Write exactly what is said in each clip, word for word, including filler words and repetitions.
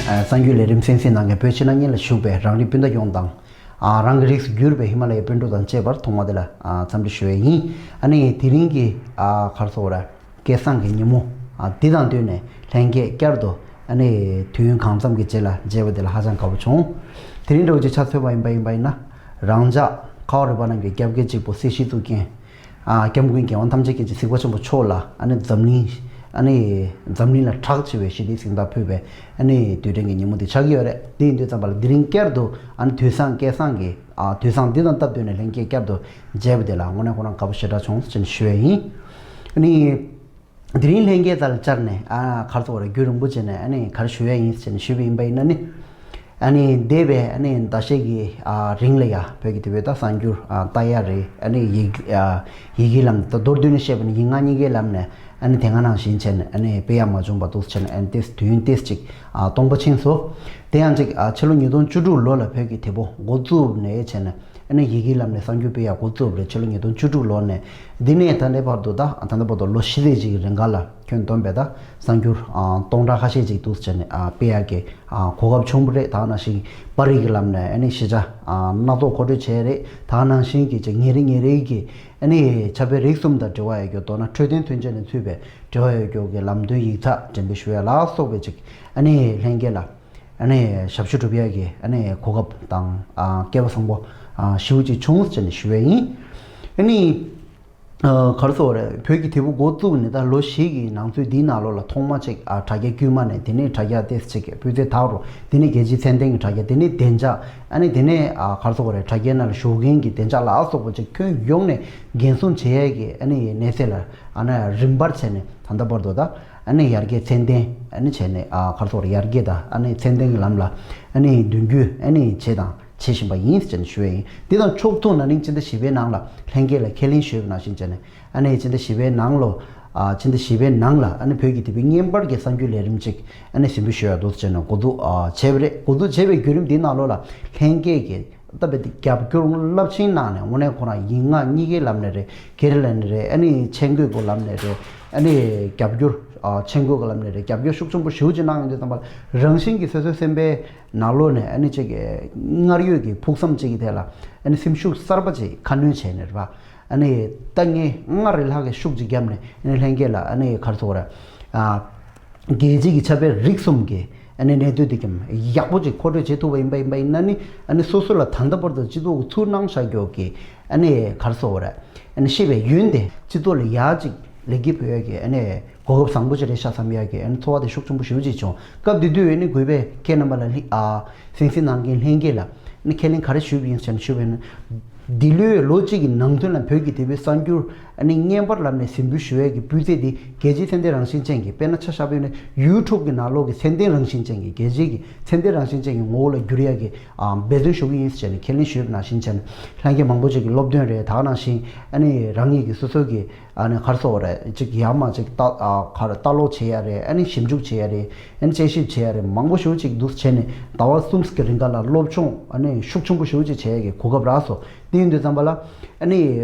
གསར་འགྱུར་ལས་རིམ་གསན་གཟིགས་གནང་མཁན་བོད་ཕྱི་ནང་གཉིས་ལ་བཞུགས་པའི་རང་རིགས་སྤུན་ཟླ་ཡོངས་དང་། རང་གི་རིགས་སུ་གྱུར་པའི་ཧི་མ་ལ་ཡའི་སྤུན་གྲོགས་དང་བཅས་པར་ཐོག་མ་དེ་ལ་འཚམས་འདྲི་ཞུ་ཡས་ཡིན། ཨ་ནི་དེ་རིང་གི་ག་རེ་ཟེར་དགོས་རེད། སྐལ་བཟང་གི་ཉིན་མོ་འདི་དང་བསྟུན་ནས་ལྷན་རྒྱས་བསྐྱར་དུ་ཨ་ནི་དུས་ཡུན་གང་འཚམ་གྱི་རྗེས་ལ་མཇལ་བ་དེ་ལ་ཧ་ཅང་དགའ་པོ་བྱུང་། དེ་རིང་འདྲ་བོ་ཅིག་ཆ་མཚོན་པ་ཡིན་པ་ཡིན་པ་ཡིན་ན། རང་ཅག་ཁ་བ་རི་པ་རྣམས་ཀྱི་སྐྱབས་མགོན་གཅིག་པུ་སྲིད་ཞིའི་གཙུག་རྒྱན། ཨ་སྐྱབས་མགོན་རྒྱལ་དབང་ཐམས་ཅད་མཁྱེན་ཅིང་གཟིགས་པ་ཆེན་པོ་མཆོག་ལ་ཨ་ནི་འཛམ་གླིང་ཨ་ནི་འཛམ་གླིང་ལ་གྲགས་ཆེ་བའི་ཞི་བདེའི་གཟེངས་རྟགས་ཕུལ་བའི་ཨ་ནི་དུས་དྲན་གྱི་ཉིན་མོ་འདི་ཆགས་ཀྱི་ཡོད་རེད། དེ་ཡིན་དུས་ཙམ་པ་ལ་དེ་རིང་བསྐྱར་དུ་ཨ་ནི་དུས་བཟང་སྐལ་བཟང་གི་ཨ་དུས་བཟང་འདི་དང་སྟབས་བསྟུན་ནས་ལྷན་རྒྱས་བསྐྱར་དུ་མཇལ་བ་དེ་ལ་དངོས་གནས་ཁོ་རང་དགའ་པོ་ཞེ་དྲག་བྱུང་ཟེར་ནས་ཞུ་ཡས་ཡིན། ཨ་ནི། དེ་རིང་ལྷན་རྒྱས་རྩ་ལ་བཅར་ནས་ཨ་ག་རེ་ཟེར་དགོས་རེད། རྒྱུན་རིང་པོ་བྱས་ནས་ཨ་ནི་ག་རེ་ཞུ་ཡས་ཡིན་ཟེར་ནས་ཞུས་པ་ཡིན་པ་ཡིན་ན་ནི། ཨ་ནི་འདས་པའི་ཨ་ནི་ཟླ་ཤས་ཀྱི་ཨ་རིང་ལ་ཡ་བོད་ཀྱི་དེ་བས་ད་གསར་འགྱུར་ཨ་ལྟ་ཡ་རེད། ཨ་ནི་ཡི་གེ་ཨ་ཡི་གེའི་ལམ་ད་མདོར་བསྡུས་ནས་བཤད་པ་ན་ཡིག་ངག་གཉིས་ཀའི་ལམ་ནས་ཨ་ནི་དེ་སྔ་ནང་བཞིན་བྱས་ནས་ཨ་ནི་སྤེལ་ཡ་མ་བྱུང་བ་འདུག་བྱས་ནས་ཨ་ནི་ཏེས་དུས་ཡུན་ཏེས་ཅིག་ཨ་སྟོང་པ་ཕྱིན་སོང་། དེ་ཡང་ཅིག་ཨ་ཕྱི་ལོ་ཉིས་སྟོང་བཅུ་དྲུག་ལོ་ལ་བོད་ཀྱི་དེ་པོ་འགོ་བཙུགས་ནས་བྱས་ནས། ཨ་ནི་ཡི་གེའི་ལམ་ནས་གསར་འགྱུར་སྤེལ་ཡག་འགོ་བཙུགས་རེད། ཕྱི་ལོ་ཉིས་སྟོང་བཅུ་དྲུག་ལོ་ནས། འདི་ནས་ད་ལྟའི་བར་དུ་ད་ད་ལྟ་བར་དུ་ལོ་བཞི་ཙམ་ཅིག་གི་རིང་ག་ལ་ཁྱོན་བསྡོམས་པས་ད་གསར་འགྱུར་ཨ་སྟོང་ཕྲག་ཁ་ཤས་ཅིག་འདུག་བྱས་ནས་ཨ་སྤེལ་ཡག་གི་ཨ་གོ་སྐབས་བྱུང་བ་རེད། ད་ནང་བཞིན་པར་རིས་ཀྱི་ལམ་ནས་ཨ་ནི་ཤེས་བྱ་ཨ་སྣ་ཚོགས་མཁོ་སྤྲོད་བྱས་རེད། ད་ནང་བཞིན་གྱི་ཅིག་ཉིན་རེ་ཉིན་རེ་གི་ཨ་ནི་ཕྱག་དཔེ་རིགས་གསུམ་དང་འབྲེལ་བ་ཡོད་རྒྱུ། མདོར་ན་འཕྲོད་བསྟེན་མཐུན་རྐྱེན་ལ་ཚུད་པའི་འབྲེལ་བ་ཡོད་རྒྱུ་གི་ལམ་སྟོན་ཡིག་ཚགས་འགྲེམས་སྤེལ་ཞུ་ཡ་ལ་སོགས་པའི་ཅིག་ཨ་ནི་ལྷན་རྒྱས་ལ། ཨ་ནི་ཞབས་ཞུ་སྒྲུབ་ཡ་གི་ཨ་ནི་གོ་སྐབས་དང་ཨ་སྐལ་བ་བཟང་པོ་ཨ་ཞེ་པོ་ཅིག་བྱུང་ཟེར་ནས་ཞུ་བ་ཡིན། ཨ་ནི་ཨ་ག་རེ་ཟེར་དགོས་རེད། བོད་ཀྱི་དེ་པོ་འགོ་བཙུགས་ནས་ད་ལོ་བཞི་གི་ནང་ཚུད་འདིའི་ནང་ལོགས་ལ་ཐོག་མ་ཅིག་ཨ་དྲ་རྒྱ་དཀྱུས་མ་ནས། དེ་ནས་དྲ་རྒྱ་ཏོག་ཙམ་ཅིག་སྤུས་ཚད་དག་རུ། དེ་ནས་རྒྱལ་སྤྱིའི་ཚད་ལྡན་གྱི་དྲ་རྒྱ། དེ་ནས་བདེ་འཇགས། ཨ་ནི་དེ་ནས་ཨ་ག་རེ་ཟེར་དགོས་རེད། དྲ་རྒྱའི་ནང་ལ་ཞུགས་མཁན་གྱི་བདེ་འཇགས་ལ་སོགས་པ་ཅིག་ཁྱོན་ཡོངས་ནས་འགན་སྲུང་བྱེད་ཡ་གི་ཨ་ནི་གནས་ཚད་ལ་ཨ་ནི་རིམ་པར་བྱས་ནས་ད་ལྟ་བར་དུ་ད། ཨ་ནི་ཡར་རྒྱས་ཚད་ལྡན་ཨ་ནི་བྱས་ནས་ཨ་ག་རེ་ཟེར་དགོས་རེད། ཡར་རྒྱས་དང་ཨ་ནི་ཚད་ལྡན་གྱི་ལམ་ལ་ཨ་ནི་མདུན་སྐྱོད་ཨ་ནི་བྱས་དང་བྱེད་བཞིན་པ་ཡིན་ཟེར་ནས་ཞུ་ཡས་ཡིན། འདི་དང་ཕྱོགས་མཚུངས་ན་ནིང་སྤྱི་ཟླ་བཞི་པའི་ནང་ལ་ལྷན་རྒྱས་ལ་ཁས་ལེན་ཞུས་པ་ནང་བཞིན་བྱས་ནས། ཨ་ནི་སྤྱི་ཟླ་བཞི་པའི་ནང་ལོ། ཨ་སྤྱི་ཟླ་བཞི་པའི་ནང་ལ་ཨ་ནི་བོད་ཀྱི་དེ་པོའི་བརྙན་པར་གྱི་གསར་འགྱུར་ལས་རིམ་ཅིག་ཨ་ནི་གཟིགས་འབུལ་ཞུ་ཡག་འདུག་ཟེར་ནས་འགོ་འཛུགས་ཨ་བྱས་པ་རེད། འགོ་འཛུགས་བྱས་པའི་བརྒྱུད་རིམ་འདིའི་ནང་ལོགས་ལ་ལྷན་རྒྱས་ཀྱི་ད་བོད་དེ་རྒྱབ་སྐྱོར་རླབས་ཆེན་གནང་ནས། དངོས་གནས་ཁོ་རང་ཡིག་ངག་གཉིས་ཀའི་ལམ་ནས་རེད། སྒེར་ལ་ནས་རེད། ཨ་ནི་མཆན་འགོད་ཀྱི་ལམ་ནས་རེད། ཨ་ནི་རྒྱབ་སྐྱོར་ཨ་མཆན་འགོད་ཀྱི་ལམ་ནས་རེད། རྒྱབ་སྐྱོར་ཤུགས་ཆེན་པོ་ཞེ་པོ་ཅིག་གནང་ཡོང་དུས་ཙམ་པ་ལ། རང་བཞིན་གྱིས་སོ་སོའི་སེམས་པའི་ནང་ལོགས་ནས་ཨ་ནི་ཅིག་གི་སྔར་ཡོད་ཀྱི་ཕུགས་བསམ་ཅིག་གི་ཐད་ལ་ཨ་ནི་སེམས་ཤུགས་གསར་པ་ཅིག་ཁ་སྣོན་བྱས་ནས་རེད་པ། ཨ་ནི་ལྟ་ངན་སྔར་ལས་ལྷག་གི་ཤུགས་ཅིག་བརྒྱབ་ནས། ཨ་ནི་ལྷན་རྒྱས་ལ་ཨ་ནི་ག་རེ་ཟེར་དགོས་རེད། ཨ། རྒྱལ་སྤྱི་གི་ཁྱབ་སྤེལ་རིག་གསུམ་གྱི་ཨ་ནི་གནས་ཚུལ་འདི་གམ་ཡག་པོ་ཅིག་མཁོ་སྤྲོད་བྱེད་ཐུབ་པ་ཡིན་པ་ཡིན་པ་ཡིན་ན་ནི། ཨ་ནི་སོ་སོ་ལ་ད་ལྟ་བར་དུ་སྤྱི་ཚོགས་ཀྱི་ཚུར་གནང་བཞག་རྒྱུ་གི་ཨ་ནི་ག་རེ་ཟེར་དགོས་རེད། ཨ་ནི་ཤེས་པའི་ཡོན་ཏན་སྤྱི་ཚོགས་ལ་ཡག་ཅིག་ལེགས་སྐྱེས་ཕུལ་ཡག་གི་ཨ་ནི་གོ་སྐབས་བཟང་པོ་ཅིག་རེད་ཤག་བསམ་ཡག་གི་ཨ་ནི་ཚོར་བ་དེ་ཤུགས་ཆེན་པོ་ཞེ་པོ་ཅིག་བྱུང་། སྐབས་དེ་དུས་ཨ་ནི་གུས་པས་ཁྱེད་རྣམ་པ་ལ་ལྷི་ཨ་གསན་གཟིགས་གནང་མཁན་ལྷན་རྒྱས་ལ་ཨ་ནི་ཁས་ལེན་ག་རེ་ཞུས་པ་ཡིན་ཟེར་ནས་ཞུས་པ་ཡིན་ན། འདི་ལོའི་ལོ་གཅིག་གི་ནང་ཚུན་ལ་བོད་ཀྱི་དེ་བོའི་གསར་འགྱུར་ཨ་ནི་བརྙན་པར་ལམ་ནས་གཟིགས་འབུལ་ཞུ་ཡས་ཀྱི་སྤུས་ཚད་འདི་རྒྱལ་སྤྱིའི་ཚད་ལྡན་རང་བཞིན་ཅན་གྱི། དཔེར་ན་ཆ་བཞག་པ་ཡིན་ན་ཡུ་ཊུབ་ཀྱི་ནང་ལོགས་ཀྱི་ཚད་ལྡན་རང་བཞིན་ཅན་གྱི། རྒྱལ་སྤྱིའི་གི་ཚད་ལྡན་རང་བཞིན་ཅན་གྱི་ངོ་བོ་ལ་བསྒྱུར་ཡས་ཀྱི་ཨ་འབད་བརྩོན་ཞུ་གི་ཡིན་ཟེར་ནས་ཁས་ལེན་ཞུས་པ་ནང་བཞིན་བྱས་ནས། ལྷན་རྒྱས་མང་པོ་ཅིག་གི་སློབ་སྟོན་རེད། ད་ག་ནང་བཞིན་ཨ་ནི་རང་ཉིད་ཀྱི་སོ་སོ་གི་ཨ་ནི་ག་རེ་ཟེར་དགོས་རེད། ཅིག་ཡར་མར་ཅིག་ལྟ་ཨ་ག་རེ་ལྟ་ཀློག་བྱེད་ཡ་རེད། ཨ་ནི་ཞིབ་འཇུག་བྱེད་ཡ་རེད། ཨ་ནི་དཔྱད་ཞིབ་བྱེད་ཡ་རེད། མང་པོ་ཞེ་པོ་ཅིག་འདུག་བྱས་ནས་ཟླ་བ་གསུམ་གྱི་རིང་ག་ལ་སློབ་སྦྱོང་ཨ་ནི་ཤུགས་ཆེན་པོ་ཞེ་པོ་ཅིག་བྱེད་ཡ་གི་གོ་སྐབས་རག་སོང་། དེ་ཡིན་དུས་ཙམ་པ་ལ་ཨ་ནི་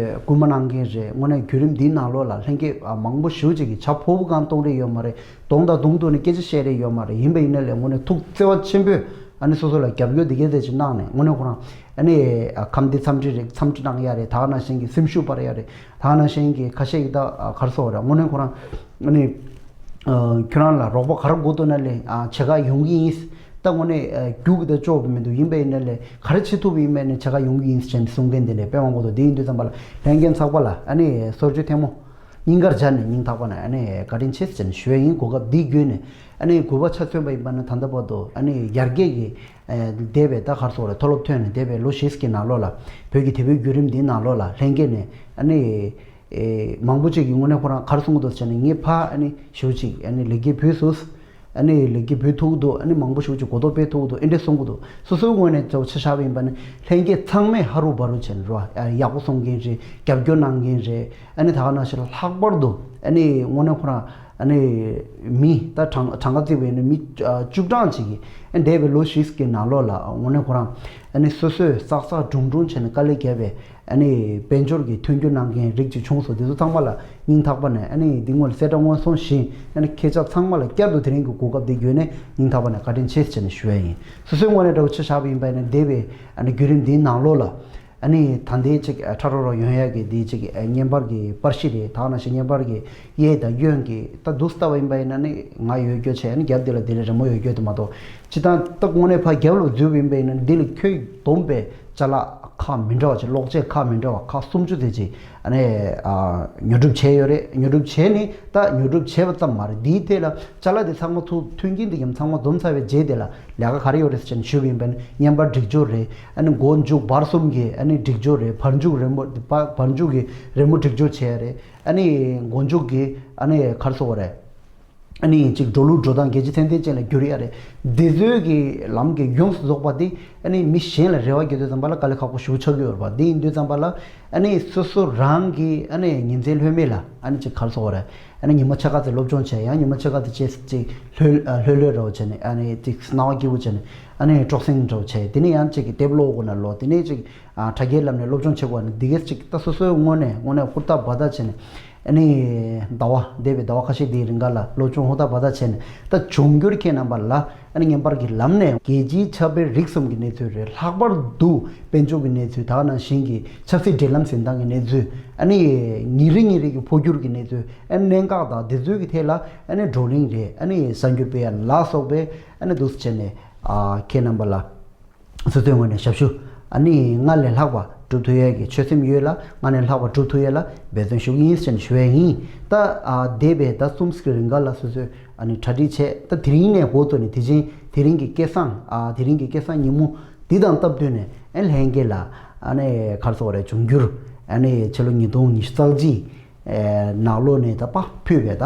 སྐུལ་མ་གནང་མཁན་རེད། དངོས་གནས་བརྒྱུད་རིམ་འདིའི་ནང་ལོགས་ལ་ལྷན་རྒྱས་ཨ་མང་པོ་ཞེ་པོ་ཅིག་གིས་བྱ་ཕོ་བོ་གང་གཏོང་རེས་ཡོད་མ་རེད། གདོང་དང་གདོང་ཐུག་ནས་སྐད་ཆ་བཤད་རེས་ཡོད་མ་རེད། ཡིན་པ་ཡིན་ན་ལས་དངོས་གནས་ཐུགས་བརྩེ་བ་ཆེན་པོས་ཨ་ནི་སོ་སོ་ལ་རྒྱབ་སྐྱོར་འདི་གས་ཟེར་ཅིག་གནང་ནས། དངོས་གནས་ཁོ་རང་ཨ་ནི་ཨ་ཁམས་བདེ་འཚམས་འདྲི་རེད། འཚམས་འདྲི་གནང་ཡ་རེད། ད་ག་ནང་བཞིན་གྱི་སེམས་ཤུགས་སྤར་ཡ་རེད། ད་ག་ནང་བཞིན་གྱི་ཁ་ཤས་ཀྱིས་ད་ཨ་ག་རེ་ཟེར་དགོས་རེད། དངོས་གནས་ཁོ་རང་ཨ་ནི་ཨ་ཁྱོད་རང་ལ་རོགས་པ་ག་རེ་དགོས་འདུག་ན་ལས་ཨ་བྱེད་ག་ཡོང་གི་ཡིན། ད་དངོས་གནས་ཨ་རྒྱུགས་ཀྱི་ད་ལྕོགས་ཀྱི་མི་འདུག་ཡིན་པ་ཡིན་ན་ལས་ག་རེ་བྱེད་ཐུབ་པ་ཡིན་པ་ཡིན་ན་བྱེད་ག་ཡོང་གི་ཡིན་ཟེར་ནས་གསུང་མཁན་དེ་འདྲ་དཔེ་མང་པོ་འདུག་དེ་ཡིན་དུས་ཙམ་པ་ལ་ལྷན་རྒྱས་ཚགས་པ་ལ་ཨ་ནི་སོར་ཆུ་ཐལ་མོ་སྙིང་གར་སྦྱར་ནས་སྙིང་ཐག་པ་ནས་ཨ་ནི་བཀའ་དྲིན་ཆེ་ཟེར་ནས་ཞུ་ཡ་ཡིན། གོ་སྐབས་འདི་བརྒྱུད་ནས་ཨ་ནི་གུས་པ་ཆ་མཚོན་པ་ཡིན་པ་ན་ད་ལྟ་བར་དུ་ཨ་ནི་ཡར་རྒྱས་ཀྱི་ཨ་འདས་པའི་ད་ག་རེ་ཟེར་དགོས་རེད། མཐོ་སློབ་ཐོན་ནས་འདས་པའི་ལོ་བཞི་ཙམ་གྱི་ནང་ལོགས་ལ་བོད་ཀྱི་དེབ་འགོད་བརྒྱུད་རིམ་འདིའི་ནང་ལོགས་ལ་ལྷན་རྒྱས་ནས་ཨ་ནི་ཨེ་མང་པོ་ཅིག་གིས་དངོས་གནས་ཁོ་རང་ག་རེ་གསུང་གི་འདུག་ཟེར་ན། ངས་ཕར་ཨ་ནི་ཞེ་པོ་ཅིག་ཨ་ནི་ལེགས་སྐྱེས་ཕུལ་སོང་། ཨ་ནི་ལེགས་སྐྱེས་ཕུལ་ཐུབ་ཀྱི་འདུག་ཨ་ནི་མང་པོ་ཞེ་པོ་ཅིག་གོ་རྟོགས་སྤེལ་ཐུབ་ཀྱི་འདུག་ཨེ་འདྲས་གསུང་གི་འདུག་སོ་སོའི་ངོས་ནས་ཆ་བཞག་པ་ཡིན་པ་ནི་ལྷན་རྒྱས་ཚང་མས་ཧ་རུ་བ་རུ་བྱས་ནས་རེད་པ། ཨ་ཡག་པོ་གསུང་མཁན་རེད། རྒྱབ་སྐྱོར་གནང་མཁན་རེད། ཨ་ནི་ད་ག་ནང་བཞིན་ལྷག་པར་དུ་ཨ་ནི་དངོས་གནས་ཁོ་རང་ ཨ་ནི་མི་ད་གྲངས་གྲངས་ཀ་བརྩིས་པ་ཡིན་ན་མི་ཨ་བཅུ་གྲངས་ཅིག་གིས་ཨ་འདས་པའི་ལོ་བཞི་གི་ནང་ལོགས་ལ་དངོས་གནས་ཁོ་རང་ཨ་ནི་སོ་སོས་བསགས་བསགས་སྒྲུང་སྒྲུང་བྱས་ནས་དཀའ་ལས་བརྒྱབ་པའི་ཨ་ནི་དཔལ་འབྱོར་གྱི་མཐུན་འགྱུར་གནང་མཁན་རིགས་ཅིག་བྱུང་སོང་། དེ་ཚོ་ཚང་མ་ལ་སྙིང་ཐག་པ་ནས་ཨ་ནི་འདི་སྔོན་ལ་གསལ་བསྒྲགས་སྔོན་སོང་བཞིན་ཨ་ནི་ཁྱེད་ཅག་ཚང་མ་ལ་བསྐྱར་དུ་དེ་རིང་གི་གོ་སྐབས་འདི་བརྒྱུད་ནས་སྙིང་ཐག་པ་ནས་བཀའ་དྲིན་ཆེ་ཟེར་ནས་ཞུ་ཡ་ཡིན། སོ་སོའི་ངོས་ནས་འདྲ་བོ་ཆ་བཞག་པ་ཡིན་པ་ཡིན་ན་འདས་པའི་ཨ་ནི་བརྒྱུད་རིམ་འདིའི་ནང་ལོགས་ལ། ཨ་ནི་ད་ལྟའི་ཅིག་ཨ་ཁྲ་རོ་རོ་ཡོང་ཡ་གི་འདི་ཅིག་ཨ་བརྙན་པར་གྱི་པར་གཞི་རེད། ད་ནང་བཞིན་བརྙན་པར་གྱི་གཡས་དང་གཡོན་གྱི་ད་འདུག་ལྟ་བ་ཡིན་པ་ཡིན་ན་ནི་ང་ཡོད་རྒྱུ་བྱས་ཨ་ནི་རྒྱབ་འདི་ལ་འདི་ལ་རི་མོ་ཡོད་རྒྱུ་དེ་མ་གཏོགས་སྤྱི་བཏང་ད་དངོས་གནས་ཕར་རྒྱབ་ལ་འཛུལ་བ་ཡིན་པ་ཡིན་ན་འདི་ལ་ཁྱོད་བསྡོམས་པའི་ཅ་ལག་ཁག་མི་འདྲ་བ་ཅིག་གློག་ཆས་ཁག་མི་འདྲ་བ་ཁག་སུམ་ཅུ་དེ་ཅིག་ཨ་ནི་ཨ་ཉོ་སྒྲུབ་བྱས་ཡོད་རེད། ཉོ་སྒྲུབ་བྱས་ནི་ད་ཉོ་སྒྲུབ་བྱས་པ་ཙམ་མ་རེད། འདིའི་ཐད་ལ་ཅ་ལག་དེ་ཚང་མ་ཐུག་མཐུན་རྐྱེན་དེ་ཀྱང་ཚང་མ་འཛོམས་ཚར་བའི་རྗེས་དེ་ལ་ལས་ཀ་ག་རེ་ཡོད་རེད་ཟེར་ནས་ཞུས་པ་ཡིན་པ་ནི་བརྙན་པར་སྒྲིག་སྦྱོར་རེད། ཨ་ནི་མགོ་མཇུག་བར་གསུམ་གྱི་ཨ་ནི་སྒྲིག་སྦྱོར་རེད། བར་མཇུག་རི་མོ་བར་བར་མཇུག་གི་རི་མོ་སྒྲིག་སྦྱོར་བྱས་རེད། ཨ་ནི་མགོ་མཇུག་གི་ཨ་ནི་ག་རེ་ཟེར་དགོས་རེད། ཨ་ནི་ཅིག་འགྲོ་ལུགས་འགྲོ་སྟངས་རྒྱལ་སྤྱི་ཚད་ལྡན་ཅན་ལ་བསྒྱུར་ཡ་རེད། འདི་ཚོའི་གི་ལམ་གྱི་ཡོངས་སུ་རྫོགས་པ་འདི་ཨ་ནི་མི་གཞན་ལ་རེ་བ་རྒྱག་དུས་ཙམ་པ་ལ་དཀའ་ལས་ཁག་པོ་ཞེ་པོ་ཆགས་ཀྱི་ཡོད་རེད་པ། འདི་ཡིན་དུས་ཙམ་པ་ལ་ཨ་ནི་སོ་སོ་རང་གི་ཨ་ནི་ཉིན་མཚན་ལྷོད་མེད་ལ་ཨ་ནི་ཅིག་ག་རེ་ཟེར་དགོས་རེད། ཨ་ནི་ཉི་མ་ཕྱེད་ཀ་ཙམ་སློབ་སྦྱོང་བྱས། ཡང་ཉི་མ་ཕྱེད་ཀ་ཙམ་བྱས་ཅིག་ལྷོད་ལྷོད་ལྷོད་འདྲ་བོ་བྱས་ནས་ཨ་ནི་ཅིག་སྣང་བ་སྐྱིད་པོ་བྱས་ནས་ཨ་ནི་སྤྲོ་གསེང་འདྲ་བོ་བྱས། དེ་ནས་ཡང་ཅིག་དེབ་ཀློག་དགོས་ན་ཀློག་དེ་ནས་ཅིག་ཨ་དྲ་རྒྱའི་ལམ་ནས་སློབ་སྦྱོང་བྱེད་དགོས་ན་འདི་གས་ཅིག་ད་སོ་སོའི་དངོས་གནས་དངོས་གནས་ཧུར་ཐག་འབད་ཐག་བྱས་ནས་ཨ་ནི་ཟླ་བ་འདས་པའི་ཟླ་བ་ཁ་ཤས་འདིའི་རིང་ག་ལ་སློབ་སྦྱོང་ཧུར་ཐག་འབད་ཐག་བྱས་ནས་ད་འབྱུང་འགྱུར་ཁྱེད་རྣམ་པ་ལ་ཨ་ནི་བརྙན་པར་གྱི་ལམ་ནས་རྒྱལ་སྤྱིའི་ཆབ་དཔལ་རིག་གསུམ་གྱི་གནས་ཚུལ་རེད། ལྷག་པར་དུ་དཔལ་འབྱོར་གྱི་གནས་ཚུལ་ད་ག་ནང་བཞིན་གྱི་ཆབ་སྲིད་འབྲེལ་ལམ་འཛིན་སྟངས་ཀྱི་གནས་ཚུལ། ཨ་ནི་ཉིན་རེ་ཉིན་རེ་གི་འཕོ་འགྱུར་གྱི་གནས་ཚུལ། ཨ་ནི་གནད་འགག་དང་འདི་ཚོའི་གི་ཐད་ལ་ཨ་ནི་བགྲོ་གླེང་རེད། ཨ་ནི་གསར་འགྱུར་སྤེལ་ཡ་ལ་སོགས་པའི་ཨ་ནི་འདུག་སེ་བྱས་ནས་ཨ་ཁྱེད་རྣམ་པ་ལ་སོ་སོའི་ངོས་ནས་ཞབས་ཞུ་ཨ་ནི་སྔར་ལས་ལྷག་པ་སྒྲུབ་ཐུབ་ཡས་ཀྱི་ཆོད་སེམས་ཡོད་ལ། སྔར་ལས་ལྷག་པ་སྒྲུབ་ཐུབ་ཡས་ལ་འབད་བརྩོན་ཞུ་གི་ཡིན་ཟེར་ནས་ཞུ་ཡས་ཡིན། ད་ཨ་འདས་པའི་ཟླ་གསུམ་གྱི་རིང་ག་ལ་སོ་སོས་ཨ་ནི་གྲ་སྒྲིག་བྱས། ད་དེ་རིང་ནས་འགོ་བཙུགས་ནས་དེ་བཞིན་དེ་རིང་གི་སྐལ་བཟང་ཨ་དེ་རིང་གི་སྐལ་བཟང་ཉིན་མོ་འདི་དང་སྟབས་བསྟུན་ནས་ཨ་ལྷན་རྒྱས་ལ་ཨ་ནི་ག་རེ་ཟེར་དགོས་རེད། འབྱུང་འགྱུར་ཨ་ནི་ཕྱི་ལོ་ཉིས་སྟོང་ཉི་ཤུ་རྩ་གཅིག་ནང་ལོགས་ནས་ད་ཕར་ཕུད་པའི་ད་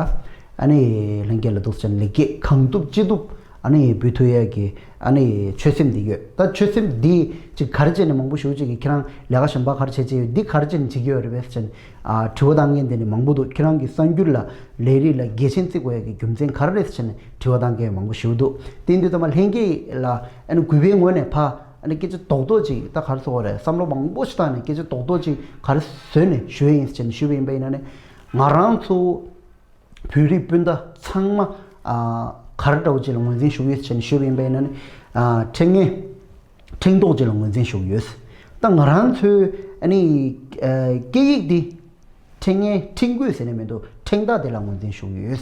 ཨ་ནི་ལྷན་རྒྱས་ལ་འདུག་སེ་བྱས་ནས་ལེགས་སྐྱེས་གང་ཐུབ་ཅི་ཐུབ་ཨ་ནི་འབུལ་ཐུབ་ཡས་ཀྱི་ཨ་ནི་ཆོད་སེམས་འདི་ཡོད། ད་ཆོད་སེམས་འདི་ཅིག་ག་རེ་བྱས་ནས་མང་པོ་ཞེ་པོ་ཅིག་གིས་ཁྱེད་རང་ལས་ཀ་གཞན་པ་ག་རེ་བྱས་བྱས་ཡོད། འདི་ག་རེ་བྱས་ནས་བྱེད་ཀྱི་ཡོད་རེད་པས་ཟེར་ནས་ཨ་དྲི་བ་བཏང་མཁན་དེ་ནི་མང་པོ་འདུག་ཁྱེད་རང་གི་གསར་འགྱུར་ལ་ལས་རིགས་ལ་དགེ་མཚན་བརྩི་དགོས་ཡས་ཀྱི་རྒྱུ་མཚན་ག་རེ་རེད་ཟེར་ནས་དྲི་བ་བཏང་མཁན་མང་པོ་ཞེ་པོ་འདུག་དེ་ཡིན་དུས་ཙམ་པ་ལྷན་རྒྱས་ལ་ཨ་ནི་གུས་པའི་ངོས་ནས་ཕར་ཨ་ནི་སྐད་ཆ་རྡོག་རྡོག་ཅིག་ད་ག་རེ་ཟེར་དགོས་རེད། བསམ་བློ་མང་པོ་ཞིག་བཏང་ནས་སྐད་ཆ་རྡོག་རྡོག་ཅིག་ག་རེ་བཟོས་ནས་ཞུ་ཡས་ཡིན་ཟེར་ནས་ཞུས་པ་ཡིན་པ་ཡིན་ན་ནི་ང་རང་ཚོ་བོད་རིགས་སྤུན་ཟླ་ཚང་མ་ཨ་ག་རེ་འདྲ་བོ་ཅིག་ལ་ངོས་འཛིན་ཞུ་གི་ཡོད་ཟེར་ནས་ཞུས་པ་ཡིན་པ་ཡིན་ན་ནི་ཨ་ཕྲེང་ངན་ཕྲེང་རྡོག་ཅིག་ལ་ངོས་འཛིན་ཞུ་གི་ཡོད། ད་ང་རང་ཚོའི་ཨ་ནི་ཨ་སྐད་ཡིག་འདི་ཕྲེང་ངན་ཕྲེང་རྒོད་ཟེར་ནས་མི་འདུག་ཕྲེང་ཐག་དེ་ལ་ངོས་འཛིན་ཞུ་གི་ཡོད།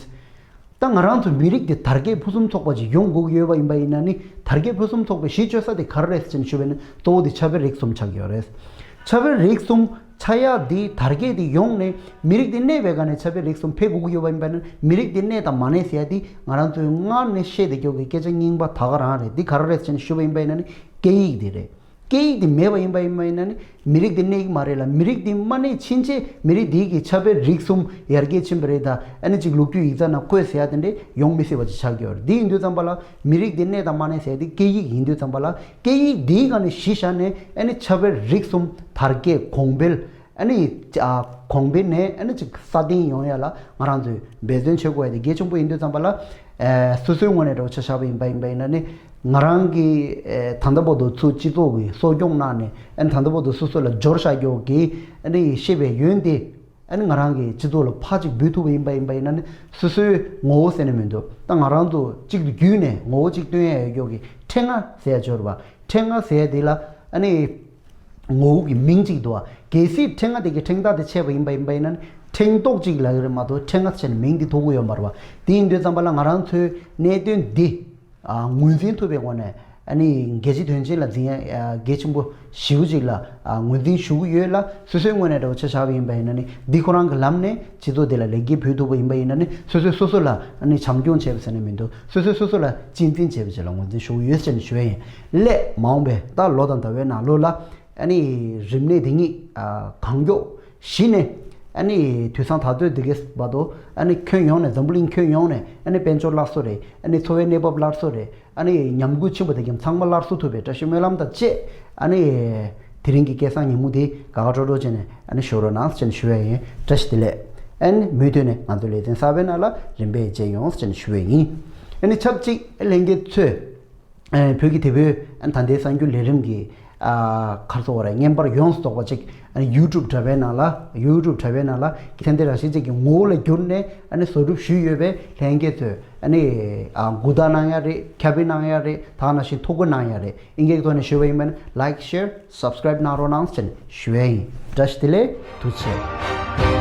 ད་ང་རང་ཚོ་མི་རིགས་འདི་དར་རྒྱས་ཕུན་སུམ་ཚོགས་པ་ཅིག་ཡོང་དགོས་ཀྱི་ཡོད་པ་ཡིན་པ་ཡིན་ན་ནི་དར་རྒྱས་ཕུན་སུམ་ཚོགས་པའི་གཞི་བཅོལ་ས་དེ་ག་རེ་རེད་ཟེར་ནས་ཞུས་པ་ཡིན་ན་གཙོ་བོ་དེ་ཆབ་དཔལ་རིག་གསུམ་ཆགས་ཀྱི་ཡོད་རེད། ཆབ་དཔལ་རིག་གསུམ་ཆགས་ཡག་འདི་དར་རྒྱས་འདི་ཡོང་ནས་མི་རིགས་འདི་གནས་པའི་སྒང་ནས་ཆབ་དཔལ་རིག་གསུམ་འཕེལ་དགོས་ཀྱི་ཡོད་པ་ཡིན་པ་ཡིན་ན་མི་རིགས་འདི་གནས་དང་མ་གནས་ཟེར་ཡ་འདི་ང་རང་ཚོའི་སྔར་ནས་བཤད་བསྡད་རྒྱུ་གི་སྐད་ཆ་རྙིང་པ་ད་ག་རང་རེད། འདི་ག་རེ་རེད་ཟེར་ནས་ཞུས་པ་ཡིན་པ་ཡིན་ན་ནི་སྐད་ཡིག་འདི་རེད། སྐད་ཡིག་འདི་མེད་པ་ཡིན་པ་ཡིན་པ་ཡིན་ན་ནི་མི་རིགས་འདི་གནས་ཀྱི་མ་རེད་ལ། མི་རིགས་འདི་མ་གནས་ཕྱིན་ཆད་མི་རིགས་འདི་གི་ཆབ་དཔལ་རིག་གསུམ་ཡར་རྒྱས་ཕྱིན་པ་རེད། ད་ཨ་ནི་ཅིག་ལོ་རྒྱུས་ཡིག་ཚང་ནང་བཀོད་ཟེར་ཡ་དེ་འདྲས་ཡོང་མི་སྲིད་པ་ཅིག་ཆགས་ཀྱི་ཡོད་རེད། འདི་ཡིན་དུས་ཙམ་པ་ལ་མི་རིགས་འདི་གནས་དང་མ་གནས་ཟེར་ཡ་དེ་སྐད་ཡིག་ཡིན་དུས་ཙམ་པ་ལ་སྐད་ཡིག་འདིའི་སྒང་ནས་གཞི་བཞག་ནས་ཨ་ནི་ཆབ་དཔལ་རིག་གསུམ་དར་རྒྱས་གོང་འཕེལ་ཨ་ནི་ཨ་གོང་འཕེལ་ནས་ཨ་ནི་ཅིག་སྲ་བརྟན་ཡོང་ཡ་ལ་ང་རང་ཚོས་འབད་བརྩོན་བྱེད་དགོས་ཡ་དེ་གལ་ཆེན་པོ་ཡིན་དུས་ཙམ་པ་ལ་ཨ་སོ་སོའི་ངོས་ནས་འདྲ་བོ་ཆ་བཞག་པ་ཡིན་པ་ཡིན་པ་ཡིན་ན་ནི་ང་རང་གིས་ཨ་ད་ལྟ་བར་དུ་ཚུར་སྤྱི་ཚོགས་ཀྱི་གསོ་སྐྱོང་གནང་ནས་ཨ་ནི་ད་ལྟ་བར་དུ་སོ་སོ་ལ་འབྱོར་བཞག་རྒྱུ་གི་ཨ་ནི་ཤེས་པའི་ཡོན་ཏན་ཨ་ནི་ང་རང་གི་སྤྱི་ཚོགས་ལ་ཕར་ཅིག་འབུལ་ཐུབ་པ་ཡིན་པ་ཡིན་པ་ཡིན་ན་ནི་སོ་སོའི་ངོ་བོ་ཟེར་ནས་མི་འདུག་ད་ང་རང་ཚོ་གཅིག་ཏུ་བརྒྱུད་ནས་ངོ་བོ་གཅིག་སྟོན་ཡ་ཡོད་རྒྱུ་གི་ཕྲེང་ང་ཟེར་ཡ་འབྱོར་བ་ཕྲེང་ང་ཟེར་ཡ་དེ་ལ་ཨ་ནི། ངོ་བོ་གི་མིང་གཅིག་འདུག་བ། གལ་སྲིད་ཕྲེང་ང་དེ་གི་ཕྲེང་ཐག་དེ་ཆད་པ་ཡིན་པ་ཡིན་པ་ཡིན་ན་ཕྲེང་རྡོག་གཅིག་ལབ་ཀྱི་རེད་མ་གཏོགས་ཕྲེང་ང་ཟེར་ནས་མིང་དེ་ཐོགས་ཀྱི་ཡོད་མ་རེད་བ། དེ་ཡིན་དུས་ཙམ་པ་ལ་ང་རང་ཚོའི་གནད་དོན་འདི་ཨ་ངོས་འཛིན་ཐུབ་པའི་སྒོ་ནས་ཨ་ནི་རྒྱལ་སྤྱི་དོན་ཆེན་ལ་འཛིན་ཡ་གལ་ཆེན་པོ་ཞེ་པོ་ཅིག་ལ་ཨ་ངོས་འཛིན་ཞུ་གི་ཡོད་ལ། སོ་སོའི་ངོས་ནས་འདྲ་བོ་ཆ་བཞག་པ་ཡིན་པ་ཡིན་ན་ནི་འདི་ཁོ་རང་གི་ལམ་ནས་སྤྱི་ཚོགས་འདི་ལ་ལེགས་སྐྱེས་ཕུལ་ཐུབ་པ་ཡིན་པ་ཡིན་ན་ནི་སོ་སོས་སོ་སོ་ལ་ཨ་ནི་བྱམས་སྐྱོང་བྱས་པ་ཟེར་ནས་མི་འདུག་སོ་སོས་སོ་སོ་ལ་གཅེས་འཛིན་བྱས་པ་ཅིག་ལ་ངོས་འཛིན་ཞུ་གི་ཡོད་ཟེར་ནས་ཞུ་ཡ་ཡིན། སླད་མ་འོངས་པའི་ད་ལོ་དང་ཟླ་བའི་ནང་ལོགས་ལ་ཨ་ནི་རིམས་ནད་འདི་ཉིད་ཨ་གང་མགྱོགས་གཞི་ནས་ཨ་ནི་དུས་སང་ད་ལྟོས་འདི་གའི་བར་དུ་ཨ་ནི་ཁྱོན་ཡོངས་ནས་འཛམ་བུ་གླིང་ཁྱོན་ཡོངས་ནས་ཨ་ནི་དཔལ་འབྱོར་སླར་གསོ་རེད། ཨ་ནི་འཚོ་བའི་གནས་བབ་སླར་གསོ་རེད། ཨ་ནི་ཉམས་རྒུད་ཕྱིན་པ་དེ་ཀྱང་ཚང་མ་སླར་གསོ་ཐུབ་པའི་བཀྲ་ཤིས་སྨོན་ལམ་དང་བཅས་ཨ་ནི་དེ་རིང་གི་སྐལ་བཟང་ཉིན་མོ་འདི་དགའ་དགའ་སྤྲོ་སྤྲོ་བྱས་ནས་ཨ་ནི་བཞུགས་རོགས་གནང་ཟེར་ནས་ཞུ་ཡ་ཡིན། བཀྲ་ཤིས་བདེ་ལེགས། ཨ་ནི་མུ་མཐུད་ནས་ང་ཚོ་ལེ་ཚན་གསར་པའི་ནང་ལ་རིམ་པས་མཇལ་ཡོང་ཟེར་ནས་ཞུ་བ་ཡིན། ཨ་ནི་ཆབས་ཅིག་ལྷན་རྒྱས་ཚོས་ཨ་བོད་ཀྱི་དེ་བོད་ཨ་ནི་ད་ལྟའི་གསར་འགྱུར་ལས་རིམ་གྱི་ཨ་ག་རེ་ཟེར་དགོས་རེད། བརྙན་པར་ཡོངས་སུ་རྫོགས་པ་ཅིག་ཨ་ནི་ཡུ་ཊུབ་དྲ་བའི་ནང་ལ་ཡུ་ཊུབ་དྲ་བའི་ནང་ལ་ཚན་ཏེ་རང་བཞིན་ཅན་གྱི་ངོ་བོ་ལ་བསྒྱུར་ནས་ཨ་ནི་བཟོ་སྒྲུབ་ཞུས་ཡོད་པས། ལྷན་རྒྱས་ཚོས་ཨ་ནི་ཨ་མགུ་དག་གནང་ཡ་རེད། ཁྱབ་སྤེལ་གནང་ཡ་རེད། ད་ག་ནང་བཞིན་ཐུགས་ཁུར་གནང་ཡ་རེད། ཨིན་སྐད་ཀྱི་ཐོག་ནས་ཞུས་པ་ཡིན་པ་ན་ལའིཀ་ཤེར་སབ་སི་ཀ་རེབ་གནང་རོགས་གནང་ཟེར་ནས་ཞུ་ཡ་ཡིན། བཀྲ་ཤིས་བདེ་ལེགས། ཐུགས་རྗེ་ཆེ།